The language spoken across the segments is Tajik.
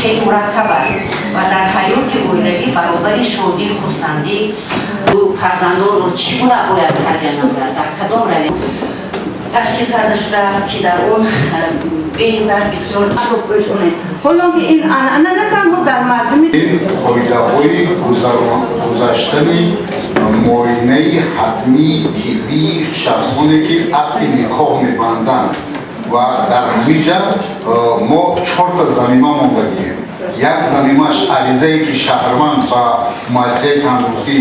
Хеле мураккаб аст ва дар ҳаёти оилавӣ баробари шодию хурсандӣ фарзандонро чӣ гуна бояд тарбия намояд, дар кадом равия ташкил карда шудааст, ки дар он бениҳоят бисёр Ҳоло ки ин анъана на танҳо дар мардуми Ин қоидаҳои гузаштани муоинаи ҳатмии тиббии шахсоне, ки ақди никоҳ мебанданд, ва дар ҳамин ҷа мо чорта замима мондагием. Як замимаш аризае, ки шаҳрванд ба муассисаи тандурустӣ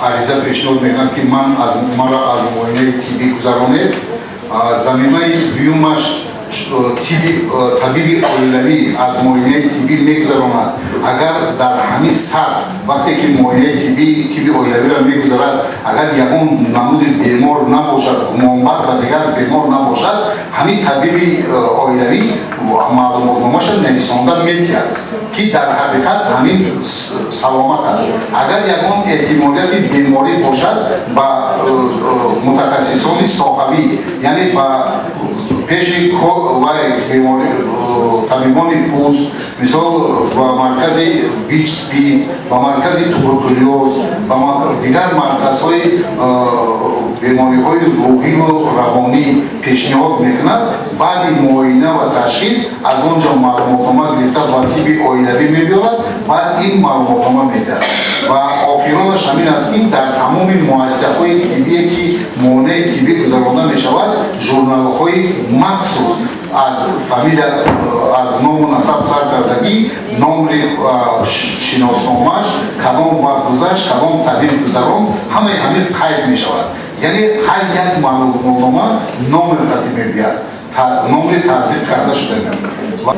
ариза пешниҳод мекунад, ки ман маро аз муоинаи тиббӣ гузаронед. Замимаи дуюмаш табиби оилавӣ аз муоинаи тиббӣ мегузаронад. Агар дар ҳамин сатҳ, вақте ки муоинаи тибби оилавиро мегузарад, агар ягон намуди бемор набошад, гумонбар ва дигар бемор набошад, ҳамин табиби оилавӣ маълумотномаша нависонда медиҳад, ки дар ҳақиқат ҳамин саломат аст. Агар ягон эҳтимолияти беморӣ бошад, ба мутахассисони соҳавӣ, яъне ба пеши вай табибони пӯст, мисол, ба маркази ВИЧ, СПИД, ба маркази туберкулёз, ба дигар марказҳои бемориҳои рӯҳиву равонӣ пешниҳод мекунад. Баъди муоина ва ташхис аз он ҷо маълумотнома гирифта, ба тибби оилавӣ мебиёрад, баъд ин маълумотнома медиҳад. Ва охиронаш ҳамин аст, ки дар тамоми муассисаҳои тиббие, ки муоинаи тиббӣ гузаронда мешавад, журналҳои махсус аз фамилия, аз ному насаб сар кардагӣ, номри шиносномаш, кадом вақт гузашт, кадом табиб гузаронд, ҳамаи ҳамин қайд мешавад. Яъне ҳар як маълумотнома номер қатӣ мебиёд, номери тасдиқ карда шуда.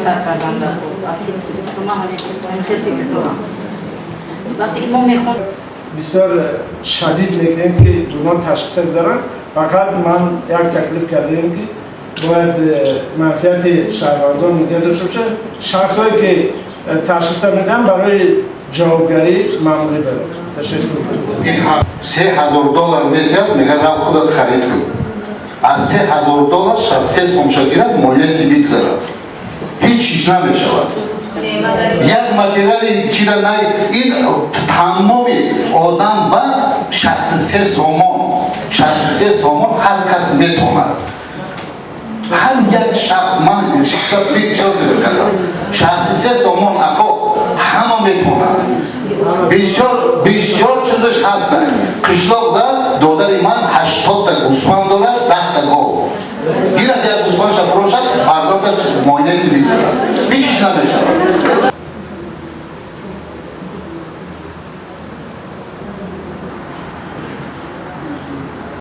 Сар кардан дар ман ҳамин хел фикр дорам, вақте ки мо мехон Бисёр шадид мекунем, ки гумон ташхиса гузаранд. Фақат ман як таклиф кардаем, ки бояд манфиати шаҳрвандон нигоҳ дошта бошад, шахсҳое ки ташхиса медиҳанд, барои ҷавобгарӣ маъмурӣ барад. Ташаккур. 3000 доллар медиҳад, мегӯяд: «Рав, худат харид кун». Аз 3000 доллар 63 сомша гирад, муоинаи тиббӣ гузарад, ҳеҷ чиз намешавад. Як материали чира на, ин тамоми одам ба 63 сомон, 63 сомон ҳар кас метавонад, ҳар як шахс. Ман бисёр фикр кардам, 63 сомон, ако, ҳама метавонад. Бисёр бисёр чизаш ҳаста. Қишлоқда додари ман 80-та гӯсфанд дорад, 10-та гов. Гирад, як гӯсфандша фурӯшад, фарзандаш муоинаи тиббӣ гузарад, ҳеҷ чиз намешавад.